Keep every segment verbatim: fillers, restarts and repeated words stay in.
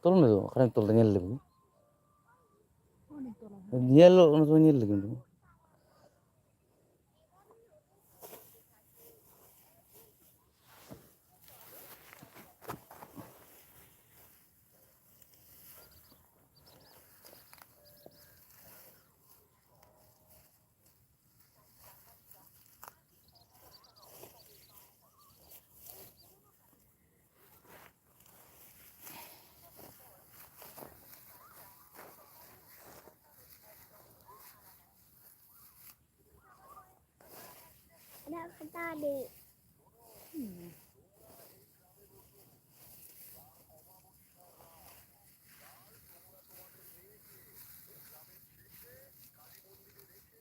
ᱛᱚᱞ ᱢᱮ ᱫᱚ, ᱚᱠᱟᱨᱮᱢ ᱛᱚᱞ ᱫᱟ? ᱧᱮᱞ ᱞᱮᱜᱮ᱾ ᱧᱮᱞ, ᱚᱱᱟ ᱫᱚ ᱧᱮᱞ ᱞᱮᱜᱮ ᱫᱚ᱾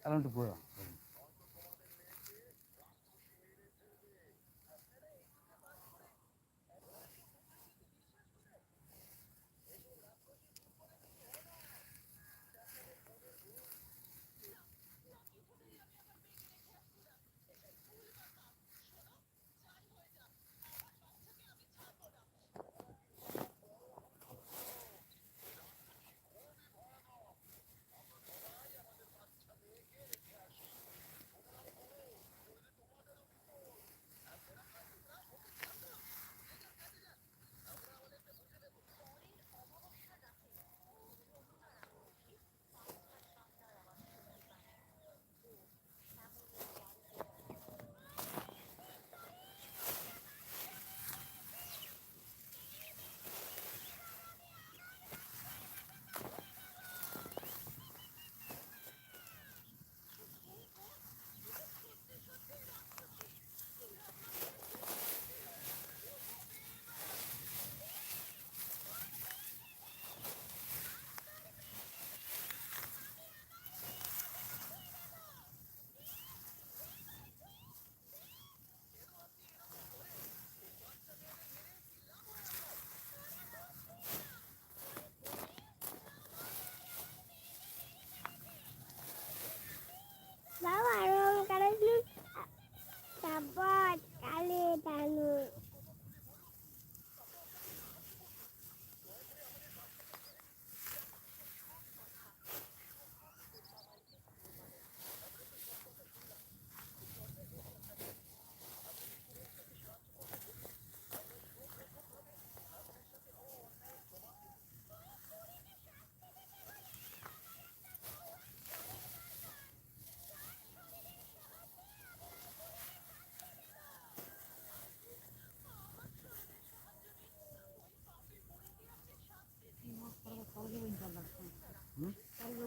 ᱟᱞᱚᱢ ᱴᱩᱯᱩᱭᱟ᱾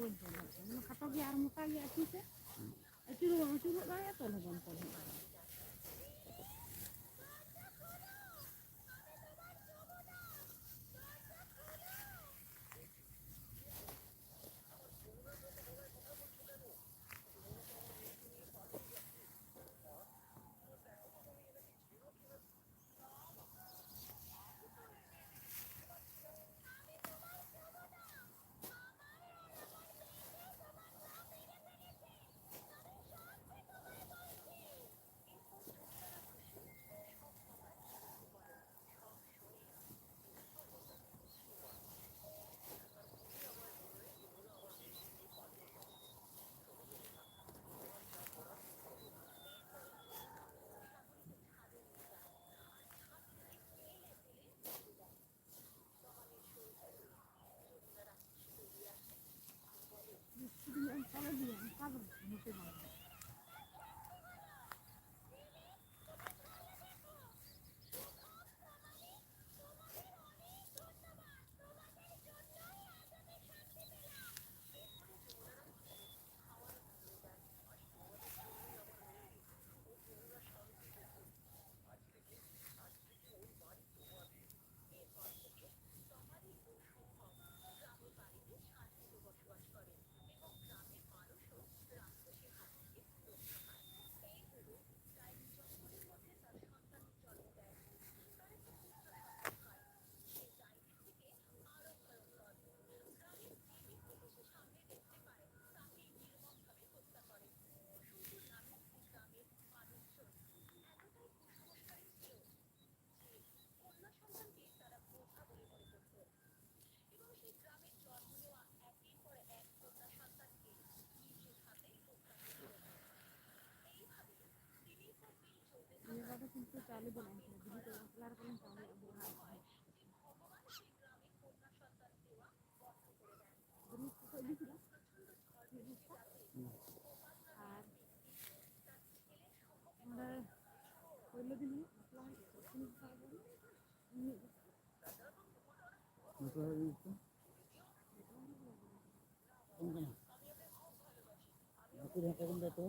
ᱵᱟᱹᱧ ᱛᱚᱞ ᱫᱟᱲᱮᱭᱟᱜ ᱠᱟᱱᱟ᱾ ᱢᱟᱱᱮ ᱠᱷᱟᱴᱚ ᱜᱮᱭᱟ ᱟᱨ ᱢᱚᱴᱟ ᱜᱮᱭᱟ ᱟᱹᱪᱩᱨ ᱛᱮ᱾ ᱟᱹᱪᱩᱨ ᱦᱚᱸ ᱵᱟᱢ ᱟᱹᱪᱩᱨ ᱜᱚᱫ ᱫᱟᱲᱮᱭᱟᱜᱼᱟ, ᱛᱚᱞ ᱦᱚᱸ ᱵᱟᱢ ᱛᱚᱞ ᱜᱚᱫ ᱫᱟᱲᱮᱭᱟᱜᱼᱟ᱾ ᱡᱟᱹᱥᱛᱤ ᱫᱚ ᱚᱱᱠᱟ ᱫᱚ ᱵᱟᱝ, ᱚᱱᱠᱟ ᱫᱚ ᱢᱚᱴᱮ ᱵᱟᱝ᱾ ᱱᱤᱭᱟᱹ ᱫᱷᱟᱣ ᱫᱚ ᱠᱤᱱᱛᱩ ᱪᱟᱣᱞᱮ ᱵᱟᱹᱧ ᱮᱢ ᱠᱟᱱᱟ, ᱫᱤᱫᱤ ᱛᱟᱠᱚ ᱵᱟᱯᱞᱟ ᱨᱮ ᱯᱟᱞᱮᱱ ᱪᱟᱣᱞᱮ ᱟᱹᱜᱩ ᱞᱟᱦᱟ ᱟᱠᱟᱫᱟ᱾ ᱵᱟᱹᱨᱭᱟᱹᱛ ᱠᱚᱠᱚ ᱤᱫᱤ ᱠᱮᱫᱟ᱾ ᱟᱨ ᱱᱚᱰᱮ ᱯᱳᱭᱞᱳ ᱫᱤᱱ ᱦᱤᱞᱳᱜ ᱵᱟᱯᱞᱟ ᱦᱩᱭᱩᱜ ᱠᱟᱱᱟ᱾ ᱩᱱ ᱦᱤᱞᱳᱜ ᱫᱚ ᱢᱟᱯᱞᱟ ᱦᱩᱭᱩᱜ ᱠᱟᱱᱟ᱾ ᱠᱩᱲᱤ ᱦᱟᱡᱟᱨ ᱴᱟᱠᱟᱢ ᱫᱟᱭ ᱛᱚ᱾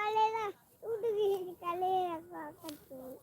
ᱟᱞᱮ ᱫᱚ ᱩᱰᱩᱠ ᱦᱤᱡᱩᱜ ᱛᱟᱞᱮᱭᱟ ᱠᱚ ᱠᱟᱹᱴᱩᱵ᱾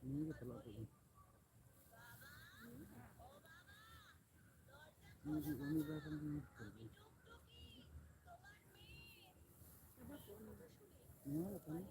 ᱱᱤᱭᱟᱹ ᱜᱮ ᱪᱟᱞᱟᱜ ᱠᱟᱱᱟ᱾ ᱩᱱᱤ ᱫᱚ ᱮᱠᱷᱚᱱ ᱫᱚ ᱧᱩᱛ ᱠᱟᱱ ᱜᱮᱭᱟ᱾ ᱱᱚᱣᱟ ᱫᱚ ᱠᱟᱱᱟ᱾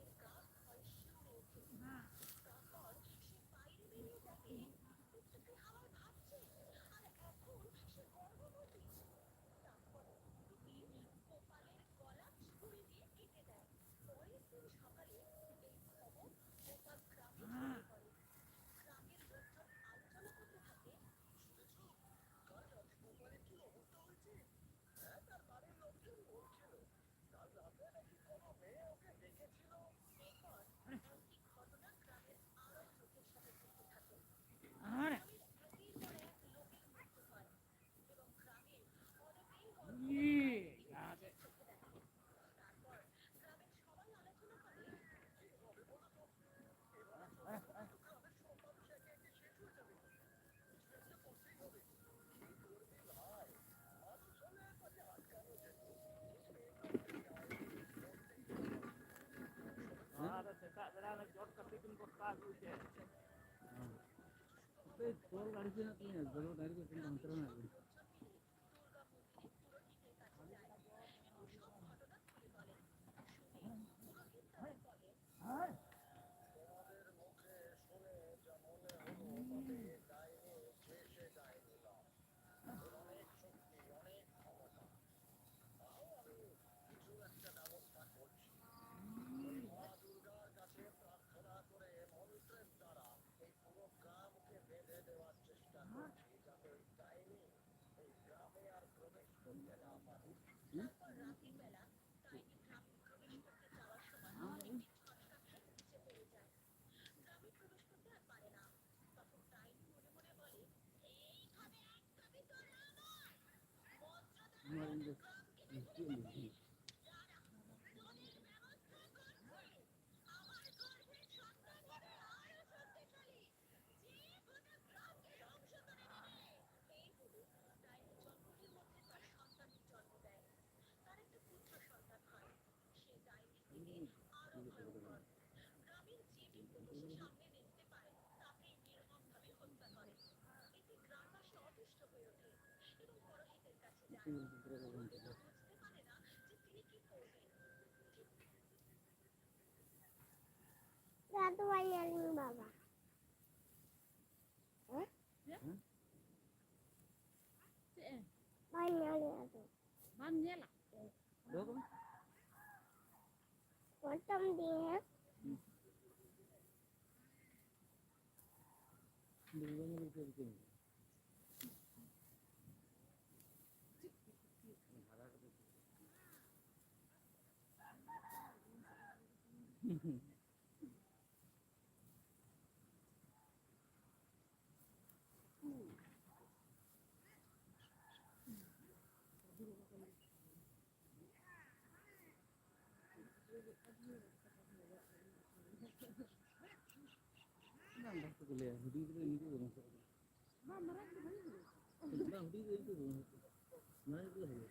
ᱪᱚᱴ ᱠᱟᱛᱮ ᱠᱤᱱ ᱵᱚᱥᱛᱟ ᱟᱹᱜᱩᱭ ᱛᱮ᱾ ᱦᱮᱸ᱾ ᱦᱟᱯᱮ, ᱛᱚᱞ ᱜᱟᱹᱰᱤ ᱠᱚ ᱦᱮᱱᱟᱜ ᱛᱤᱧᱟ, ᱫᱚᱞᱚ ᱰᱟᱝᱨᱤ ᱠᱚ ᱦᱟᱱᱛᱮ ᱨᱮ ᱢᱮᱱᱟᱜ ᱠᱤᱱᱟ᱾ ᱟᱫᱚ ᱵᱟᱭ ᱧᱮᱞ ᱢᱮ ᱵᱟᱵᱟ᱾ ᱦᱮᱸ? ᱪᱮᱫ ᱮ? ᱵᱟᱭ ᱧᱮᱞ ᱢᱮ ᱟᱫᱚ᱾ ᱵᱟᱢ ᱧᱮᱞᱟ? ᱫᱚᱦᱚ ᱠᱟᱜ ᱢᱮ᱾ ᱯᱚᱴᱚᱢ ᱫᱤᱭᱮ᱾ ᱦᱩᱸ᱾ ᱵᱟᱝ, ᱵᱟᱠᱚ ᱞᱟᱹᱭᱟ, ᱦᱩᱰᱤᱧ ᱠᱚᱫᱚ ᱮᱢᱱᱤ ᱛᱮᱫᱚ ᱵᱟᱝ ᱥᱟᱵ ᱠᱟᱱᱟ᱾ ᱵᱟᱝ, ᱦᱩᱰᱤᱧ ᱠᱚᱫᱚ ᱮᱢᱱᱤ ᱛᱮᱫᱚ ᱵᱟᱝ ᱥᱟᱵ ᱠᱟᱱᱟ᱾ ᱢᱟᱨᱟᱝ ᱠᱚᱫᱚ ᱦᱩᱭᱩᱜᱼᱟ᱾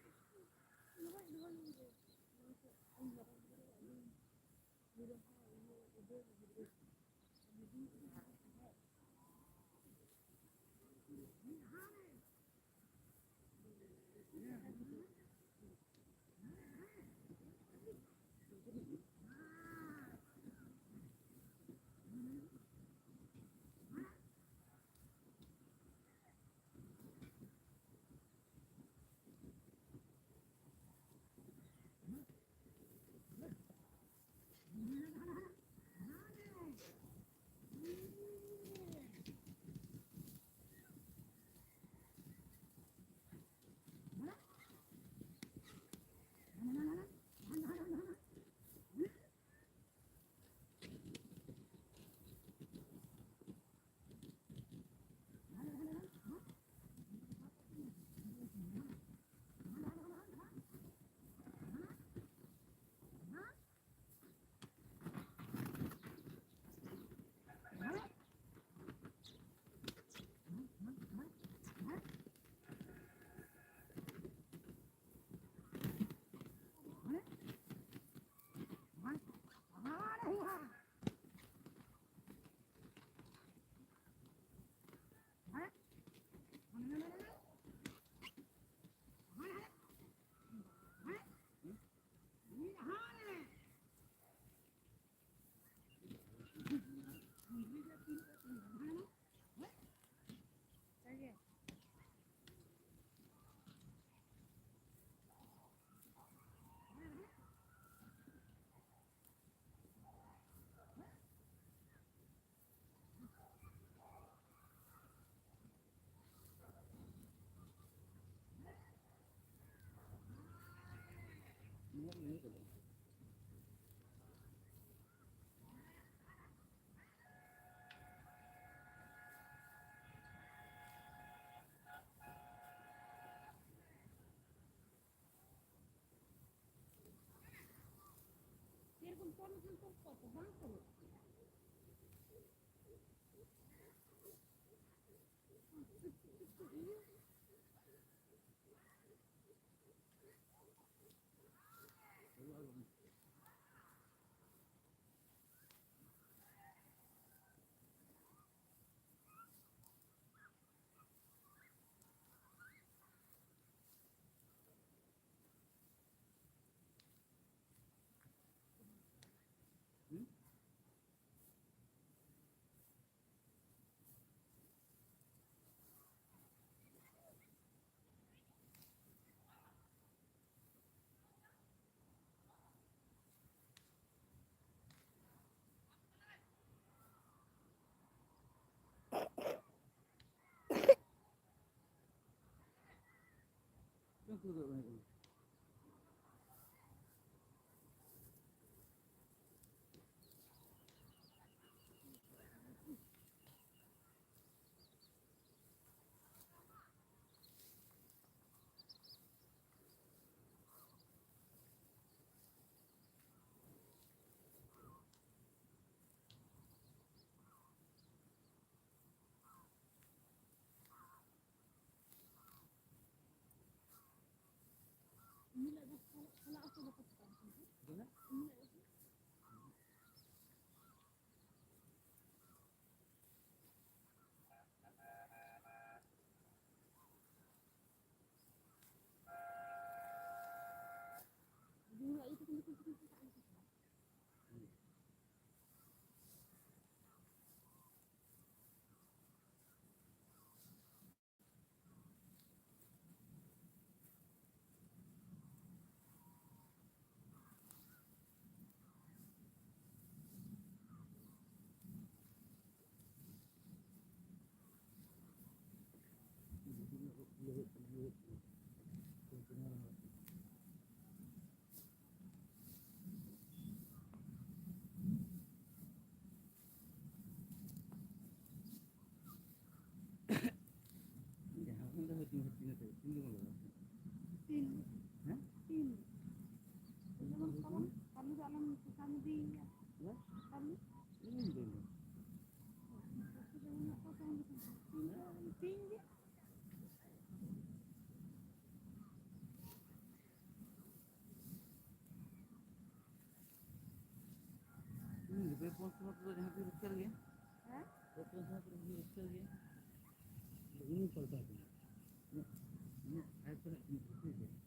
ᱥᱮᱨᱚᱠᱚᱢ ᱛᱚᱞ ᱞᱮᱠᱷᱟᱱ ᱛᱚᱞ ᱠᱚᱜᱼᱟ ᱛᱚ, ᱵᱟᱝ ᱛᱚᱞᱚᱜᱼᱟ᱾ ᱡᱟᱦᱟᱸ ᱠᱷᱚᱱ ᱫᱚ ᱦᱟᱹᱴᱤᱧ ᱦᱟᱹᱴᱤᱧ ᱠᱟᱛᱮ ᱤᱥᱤᱱ ᱜᱮ ᱵᱟᱝ ᱞᱟᱜᱟᱜᱼᱟ᱾ ᱛᱤᱱ᱾ ᱦᱮᱸ? ᱛᱤᱱ᱾ ᱡᱮᱢᱚᱱ ᱛᱟᱵᱚᱱ ᱠᱟᱹᱞᱩ ᱫᱚ ᱟᱞᱚᱢ ᱥᱟᱥᱟᱝ ᱤᱫᱤᱭᱮᱭᱟ᱾ ᱦᱮᱸ? ᱠᱟᱹᱞᱩ᱾ ᱤᱧ ᱫᱚ᱾ ᱩᱱᱠᱩ ᱡᱮᱢᱚᱱ ᱢᱮᱱᱟᱜ ᱠᱚᱣᱟ, ᱛᱮᱢᱚᱱ ᱜᱮ ᱛᱤᱱ ᱜᱮ᱾ ᱦᱩᱸ, ᱵᱮᱯᱚᱱ ᱥᱚᱢᱚᱭ ᱫᱚ ᱡᱟᱦᱟᱸ ᱛᱤᱱ ᱨᱩᱠᱷᱤᱭᱟᱹ ᱜᱮᱭᱟ᱾ ᱦᱮᱸ? ᱵᱮᱯᱚᱱ ᱥᱚᱢᱚᱭ ᱫᱚ ᱨᱩᱠᱷᱤᱭᱟᱹ ᱜᱮᱭᱟ᱾ ᱤᱧ ᱯᱟᱞᱴᱟᱣ ᱠᱮᱫᱟ᱾ ᱤᱧᱟᱹᱜ, ᱤᱧᱟᱹᱜ ᱟᱭ ᱠᱚᱨᱮ ᱤᱧ ᱨᱩᱠᱷᱤᱭᱟᱹ ᱜᱮᱭᱟ᱾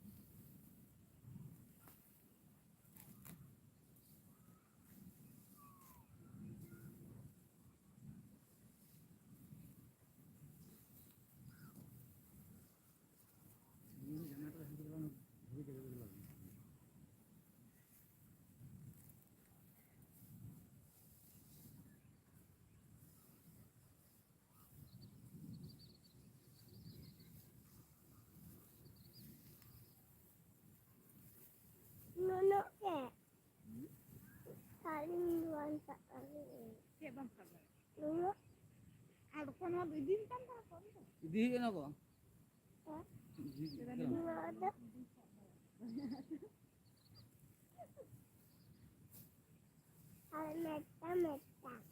ᱟᱨ ᱚᱠᱚᱭ ᱱᱚᱣᱟ ᱫᱚ ᱤᱫᱤ ᱠᱟᱱ ᱛᱟᱦᱮᱸ ᱠᱚ? ᱤᱫᱤ ᱦᱩᱭᱩᱜ ᱠᱟᱱᱟ ᱠᱚ᱾ ᱦᱮᱸ? ᱤᱫᱤ ᱦᱩᱭᱩᱜ ᱠᱟᱱᱟ᱾ ᱱᱚᱣᱟ ᱫᱚ ᱟᱨ ᱢᱤᱫᱴᱟᱝ, ᱢᱤᱫᱴᱟᱝ᱾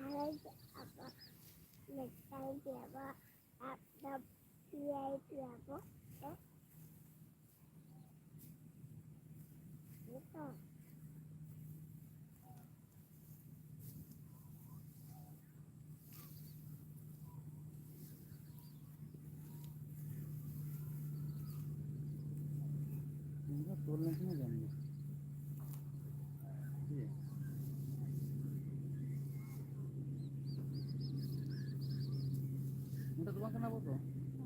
ᱟᱨ ᱟᱵᱚ ᱢᱤᱫᱴᱟᱝ ᱜᱮᱵᱚ ᱟᱫᱚ ᱯᱮᱭᱟᱭ ᱯᱮᱭᱟ ᱵᱚ᱾ ᱛᱚ, ᱱᱤᱛᱚᱜ ᱱᱚᱝᱠᱟ ᱛᱚᱞ ᱞᱮᱱᱠᱷᱟᱱ ᱜᱮ ᱜᱟᱱ ᱜᱮᱭᱟ᱾ ᱴᱷᱤᱠ ᱜᱮᱭᱟ᱾ ᱱᱚᱰᱮ ᱫᱚ ᱵᱟᱝ ᱠᱟᱱᱟ ᱟᱵᱚ ᱫᱚ᱾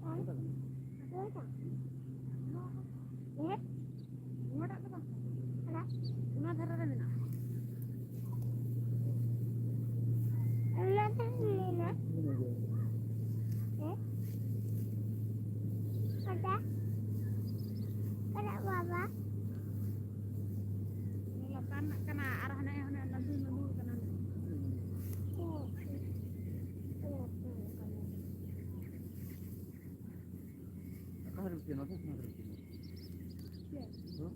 ᱱᱚᱰᱮ ᱠᱟᱱᱟ᱾ ᱦᱮᱸ? ᱱᱚᱣᱟᱴᱟᱜ ᱫᱚ ᱵᱟᱝ ᱠᱟᱱᱟ᱾ ᱚᱱᱟ ᱫᱷᱟᱨᱮ ᱨᱮ ᱢᱮᱱᱟᱜᱼᱟ᱾ ᱚᱱᱟ ᱫᱷᱟᱨᱮ ᱢᱮᱱᱟᱜᱼᱟ᱾ ᱦᱮᱸ? ᱚᱠᱟᱴᱟᱜ? ᱚᱠᱟᱴᱟᱜ ᱵᱟᱵᱟ? ᱞᱟᱛᱟᱨ ᱨᱮᱱᱟᱜ ᱠᱟᱱᱟ, ᱟᱨ ᱦᱟᱱᱮ, ᱦᱟᱱᱮ ᱞᱟᱹᱰᱩ, ᱞᱟᱹᱰᱩ ᱠᱟᱱᱟ᱾ ᱚ᱾ ᱚᱠᱟ ᱨᱮᱢ ᱪᱮᱫ ᱱᱚᱛᱮ ᱠᱷᱚᱱᱟᱜ ᱨᱮᱢ ᱪᱮᱫ? ᱪᱮᱫ? ᱦᱮᱸ?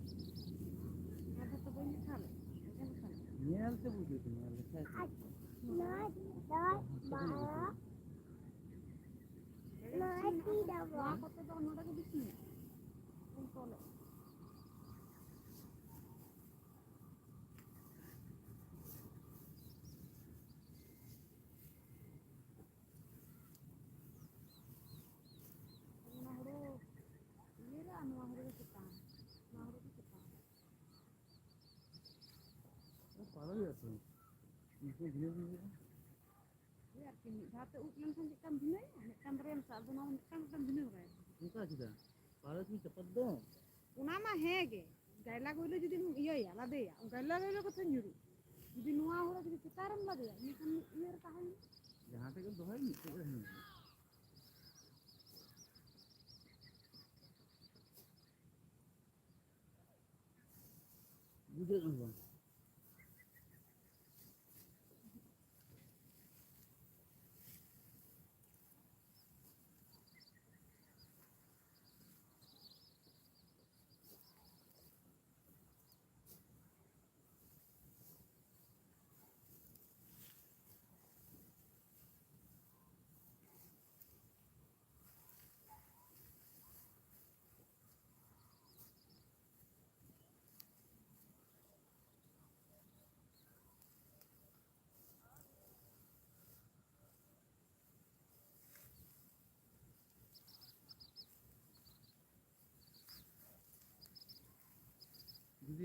ᱟᱫᱚ ᱛᱚ ᱵᱟᱹᱧ ᱞᱮᱠᱷᱟ ᱞᱮᱫ, ᱵᱟᱹᱧ ᱞᱮᱠᱷᱟ ᱞᱮᱫ᱾ ᱧᱮᱞ ᱛᱮ ᱵᱩᱡᱩᱜ ᱠᱟᱱᱟ, ᱞᱮᱠᱷᱟ ᱠᱟᱱᱟ᱾ ᱟᱪᱪᱷᱟ, ᱱᱚᱭ, ᱫᱚᱥ, ᱵᱟᱨᱚ᱾ ᱱᱚᱭ ᱴᱤ ᱰᱚᱵᱚᱞ᱾ ᱱᱚᱣᱟ ᱠᱚᱛᱮ ᱫᱚ ᱱᱚᱰᱮ ᱜᱮ ᱵᱮᱥᱤ ᱢᱮᱱᱟᱜᱼᱟ᱾ ᱵᱚᱱ ᱛᱚᱞᱮᱫ᱾ ᱚᱱᱟ ᱦᱩᱲᱩ ᱤᱭᱟᱹ ᱨᱮ ᱟᱨ ᱱᱚᱣᱟ ᱦᱩᱲᱩ ᱫᱚ ᱪᱮᱛᱟᱱ, ᱱᱚᱣᱟ ᱦᱩᱲᱩ ᱫᱚ ᱪᱮᱛᱟᱱ᱾ ᱯᱟᱲᱟᱜ ᱦᱩᱭᱩᱜᱼᱟ ᱛᱚ᱾ ᱩᱱᱠᱩ ᱵᱷᱤᱱᱟᱹ ᱵᱷᱤᱱᱟᱹ ᱦᱩᱭᱩᱜᱼᱟ᱾ ᱦᱳᱭ ᱟᱨᱠᱤ, ᱢᱤᱫ ᱫᱷᱟᱣ ᱛᱮ ᱩᱵ ᱞᱮᱱᱠᱷᱟᱱ ᱪᱮᱫ ᱞᱮᱠᱟᱢ ᱵᱷᱤᱱᱟᱹᱭᱟ? ᱢᱤᱫᱴᱟᱝ ᱵᱟᱨᱭᱟᱢ ᱥᱟᱵ ᱫᱚ, ᱱᱚᱣᱟ ᱢᱤᱫᱴᱟᱝ ᱢᱤᱫᱴᱟᱝ ᱵᱷᱤᱱᱟᱹ ᱵᱟᱲᱟᱭᱟ᱾ ᱚᱱᱠᱟ ᱪᱮᱫᱟᱜ? ᱯᱟᱲᱟᱜ ᱠᱤᱱ ᱪᱟᱯᱟᱫ ᱫᱚ᱾ ᱚᱱᱟ ᱢᱟ ᱦᱮᱸ ᱜᱮ, ᱜᱟᱭᱞᱟ ᱜᱩᱭᱞᱟᱹ ᱡᱩᱫᱤᱢ ᱤᱭᱟᱹᱭᱟ, ᱞᱟᱫᱮᱭᱟ, ᱜᱟᱭᱞᱟ ᱜᱩᱭᱞᱟᱹ ᱠᱚᱛᱮ ᱧᱩᱨᱩᱜ᱾ ᱡᱩᱫᱤ ᱱᱚᱣᱟ ᱦᱩᱲᱩ ᱡᱩᱫᱤ ᱪᱮᱛᱟᱱ ᱨᱮᱢ ᱞᱟᱫᱮᱭᱟ, ᱤᱱᱟᱹᱠᱷᱟᱱ ᱢᱤᱫ ᱤᱭᱟᱹ ᱨᱮ ᱛᱟᱦᱮᱸᱭᱮᱱᱟ᱾ ᱡᱟᱦᱟᱸ ᱴᱷᱮᱡ ᱜᱮ ᱫᱚᱦᱚᱭ, ᱢᱤᱫ ᱴᱷᱮᱡ ᱜᱮ ᱦᱮᱸ᱾ ᱵᱩᱡᱷᱟᱹᱜ ᱠᱟᱱᱟ ᱵᱟᱝ?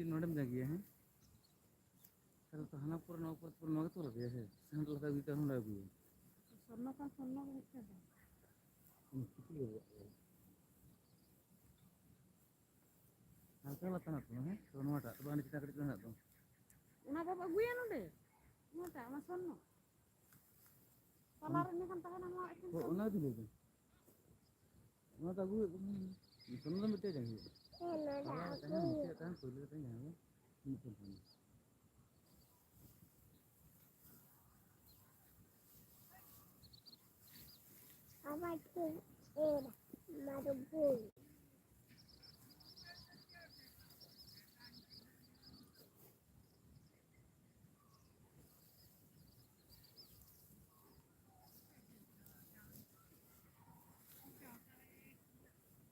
ᱱᱚᱰᱮᱢ ᱡᱟᱸᱜᱮᱭᱟ, ᱦᱮᱸ? ᱛᱟᱦᱞᱮ ᱛᱚ ᱦᱟᱱᱟ ᱯᱚᱨᱮ, ᱱᱚᱣᱟ ᱯᱚᱨᱮ, ᱯᱚᱨᱮ ᱱᱚᱣᱟ ᱜᱮᱛᱚ ᱞᱟᱜᱟᱜᱼᱟ, ᱦᱮᱸ? ᱥᱮ ᱦᱟᱸᱰᱮ ᱞᱟᱛᱟᱨ ᱟᱹᱜᱩᱭ ᱛᱮ ᱟᱨᱦᱚᱸ ᱱᱚᱰᱮ ᱟᱹᱜᱩᱭᱟ? ᱥᱚᱨᱱᱚ ᱠᱷᱟᱱ ᱥᱚᱨᱱᱚ ᱜᱮ ᱦᱮᱡ ᱠᱟᱱᱟ᱾ ᱦᱩᱸ, ᱪᱤᱠᱟᱹ ᱞᱟᱜᱟᱜᱼᱟ? ᱦᱟᱞᱠᱟ ᱞᱟᱛᱟᱨ ᱢᱮᱱᱟᱜ ᱛᱟᱢᱟ, ᱦᱮᱸ? ᱛᱚ ᱱᱚᱣᱟᱴᱟᱜ, ᱛᱚᱵᱮ ᱦᱟᱸᱰᱮ ᱪᱮᱛᱟᱱ ᱠᱟᱹᱴᱤᱡ ᱢᱮᱱᱟᱜ ᱛᱟᱢᱟ᱾ ᱚᱱᱟ ᱵᱟᱢ ᱟᱹᱜᱩᱭᱟ ᱱᱚᱰᱮ? ᱱᱚᱣᱟᱴᱟᱜ, ᱚᱱᱟ ᱥᱚᱨᱱᱚ? ᱛᱟᱞᱟ ᱨᱮ ᱮᱸᱰᱮᱠᱷᱟᱱ ᱛᱟᱦᱮᱱᱟ ᱱᱚᱣᱟ ᱮᱠᱮᱱ ᱦᱳᱭ, ᱥᱚᱨᱱᱚ᱾ ᱚᱱᱟ ᱜᱮ ᱞᱟᱹᱭ ᱫᱟᱹᱧ᱾ ᱚᱱᱟ ᱫᱚ ᱟᱹᱜᱩ ᱦᱩᱭᱩᱜ ᱠᱟᱱᱟ᱾ ᱥᱚᱨᱱᱚ ᱫᱚ ᱢᱤᱫᱴᱮᱡ ᱡᱟᱭᱜᱟ ᱦᱩᱭᱩᱜᱼᱟ᱾ ᱦᱮᱸ, ᱱᱚᱰᱮ ᱛᱟᱞᱟ ᱨᱮ ᱛᱟᱦᱮᱱᱟ, ᱟᱹᱜᱩ ᱢᱩᱪᱟᱹᱫ ᱨᱮ ᱦᱩᱭᱩᱜᱼᱟ᱾ ᱛᱟᱦᱮᱱᱟ, ᱯᱳᱭᱞᱳ ᱨᱮ ᱛᱟᱦᱮᱱᱟ ᱡᱟᱦᱟᱸ ᱜᱮ, ᱢᱤᱫᱴᱮᱱ ᱛᱟᱦᱮᱱᱟ᱾ ᱟᱵᱟᱨ ᱴᱷᱤᱠ ᱮᱨ ᱢᱟᱨᱵᱚᱞ᱾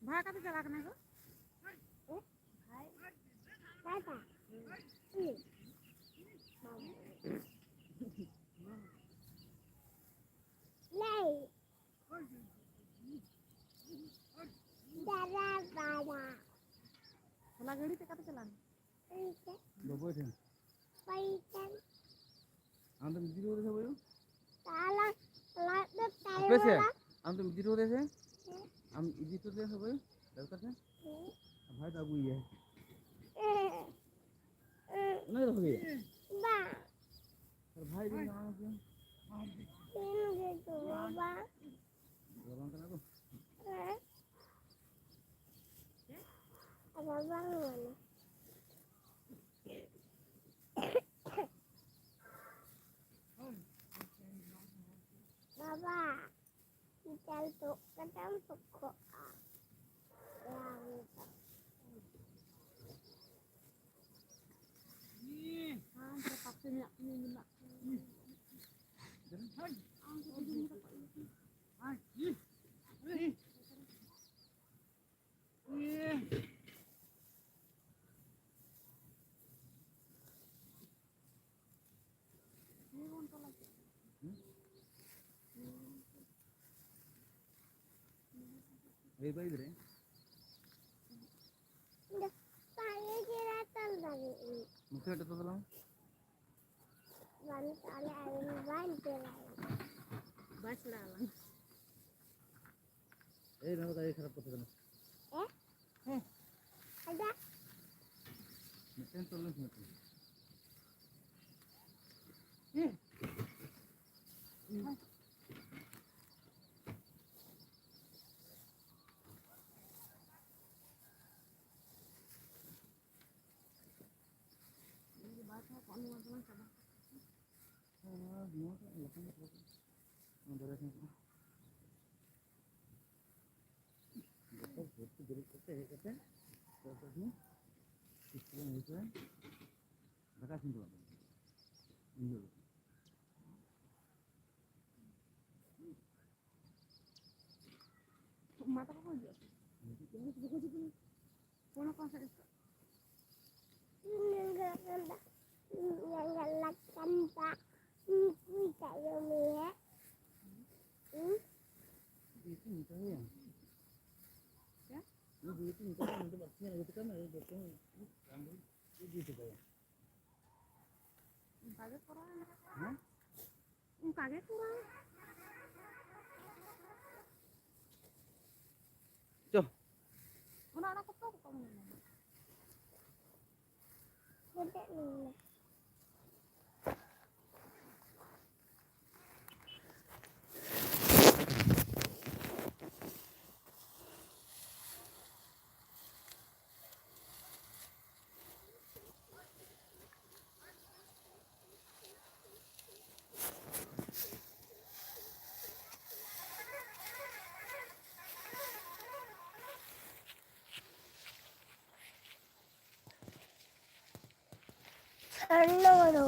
ᱵᱷᱟᱜᱽ ᱠᱟᱛᱮ ᱪᱟᱞᱟᱜ ᱠᱟᱱᱟ ᱠᱚ᱾ ᱮ? ᱵᱷᱟᱭ᱾ ᱵᱟᱭ ᱵᱟ᱾ ᱤ᱾ ᱵᱟᱵᱟ᱾ ᱞᱟᱹᱭ᱾ ᱫᱟᱫᱟ ᱵᱟᱵᱟ᱾ ᱦᱚᱞᱟ ᱜᱟᱹᱰᱤ ᱛᱮ ᱚᱠᱟᱛᱮ ᱪᱟᱞᱟᱣ ᱮᱱᱟ? ᱵᱟᱵᱟ ᱴᱷᱮᱱ᱾ ᱟᱢ ᱫᱚᱢ ᱤᱫᱤ ᱨᱩᱣᱟᱹᱲ ᱫᱟ ᱥᱮ ᱵᱟᱭ? ᱦᱟᱯᱮ ᱥᱮ, ᱟᱢ ᱫᱚᱢ ᱤᱫᱤ ᱨᱩᱣᱟᱹᱲ ᱫᱟ ᱥᱮ? ᱟᱢ ᱤᱫᱤ ᱦᱚᱴᱚ ᱫᱮᱭᱟ ᱥᱮ ᱵᱟᱭ? ᱫᱚᱨᱠᱟᱨ ᱥᱮ? ᱟᱨ ᱵᱷᱟᱭ ᱫᱚ ᱟᱹᱜᱩᱭᱮᱭᱟ᱾ ᱚᱱᱟ ᱜᱮ ᱵᱷᱟᱜᱮᱭᱟ᱾ ᱟᱨ ᱵᱷᱟᱭ ᱫᱚ ᱧᱟᱢ ᱠᱮᱭᱟ᱾ ᱨᱟᱵᱟᱝ ᱠᱟᱱᱟ ᱠᱚ᱾ ᱨᱟᱵᱟᱝ ᱢᱟᱱᱮ᱾ ᱵᱟᱵᱟ, ᱪᱟᱞ ᱛᱩᱫ ᱠᱟᱛᱮᱢ ᱛᱩᱠᱩᱜᱼᱟ᱾ ᱟᱢ ᱫᱚ ᱯᱟᱥᱮ ᱧᱚᱜ ᱢᱮ ᱢᱮᱱᱟᱜ ᱢᱮᱭᱟ᱾ ᱟᱢ ᱫᱚ ᱛᱤᱱᱟᱹᱜ ᱮᱢ ᱨᱟᱯᱟᱜ ᱤᱫᱤ? ᱦᱮᱸ? ᱮᱭ ᱵᱟᱭ ᱜᱤᱫᱽᱨᱟᱹ᱾ ᱠᱷᱮᱞᱳᱰ ᱦᱚᱴᱚ ᱛᱟᱞᱟᱝ ᱢᱮ᱾ ᱵᱟᱝ, ᱛᱟᱦᱞᱮ ᱟᱹᱞᱤᱧ ᱵᱟᱹᱧ ᱪᱟᱞᱟᱜᱼᱟ᱾ ᱵᱟᱭ ᱪᱟᱞᱟᱜ ᱟᱞᱟᱝ᱾ ᱮᱭ, ᱱᱚᱣᱟ ᱫᱚ ᱜᱟᱹᱰᱤ ᱠᱷᱟᱨᱟᱯ ᱠᱟᱛᱮ ᱠᱟᱱᱟ᱾ ᱮ? ᱦᱮᱸ᱾ ᱟᱡᱟᱜ᱾ ᱢᱤᱫᱴᱮᱱ ᱛᱚᱞ ᱞᱮᱱ ᱠᱷᱟᱱ᱾ ᱦᱮᱸ᱾ ᱟᱨ ᱱᱚᱣᱟ ᱫᱚ ᱞᱚᱠᱷᱱ ᱫᱚ ᱱᱚᱣᱟ ᱫᱟᱨᱮ ᱠᱷᱚᱱ ᱡᱚᱛᱚ ᱵᱷᱚᱨᱛᱤ ᱵᱮᱨᱮᱫ ᱠᱟᱛᱮ ᱦᱮᱡ ᱠᱟᱛᱮ ᱛᱚ ᱛᱚ ᱤᱥᱠᱩᱞ ᱦᱩᱭ ᱠᱟᱱᱟ᱾ ᱫᱟᱠᱟ ᱤᱥᱤᱱ ᱪᱟᱞᱟᱜ ᱠᱟᱱᱟ᱾ ᱤᱧ ᱫᱚ ᱢᱟ ᱛᱟᱠᱚ ᱠᱚ ᱦᱤᱡᱩᱜᱼᱟ᱾ ᱦᱤᱡᱩᱜ ᱠᱟᱱᱟ, ᱵᱟᱠᱚ ᱦᱤᱡᱩᱜ ᱠᱟᱱᱟ᱾ ᱯᱷᱳᱱ ᱟᱠᱚ ᱥᱮ? ᱧᱮᱞ ᱞᱟᱜ ᱠᱟᱱ ᱫᱟ᱾ ᱩᱱᱠᱩ ᱛᱟᱭᱚᱢ ᱨᱮ᱾ ᱦᱩᱸ? ᱵᱤᱴᱤ ᱢᱮᱛᱟᱭᱟ᱾ ᱪᱮᱫ? ᱩᱱᱤ ᱵᱤᱴᱤ ᱢᱮᱛᱟᱭᱟ, ᱩᱱᱤ ᱫᱚ ᱵᱟᱹᱲᱛᱤ ᱧᱮᱞ ᱟᱹᱜᱩ ᱠᱟᱛᱮ ᱢᱮ, ᱩᱱᱤ ᱫᱚ ᱵᱟᱹᱲᱛᱤ ᱧᱮᱞ ᱟᱹᱜᱩ ᱠᱟᱛᱮ ᱢᱮ᱾ ᱚᱱᱠᱟ ᱜᱮ ᱠᱚᱨᱟᱣ ᱢᱮ᱾ ᱦᱮᱸ? ᱚᱱᱠᱟ ᱜᱮ ᱠᱚᱨᱟᱣ᱾ ᱪᱚ᱾ ᱚᱱᱟ, ᱚᱱᱟ ᱠᱚ ᱛᱚ ᱠᱚ ᱢᱮᱱᱟ᱾ ᱥᱟᱨᱱᱚ ᱫᱚ᱾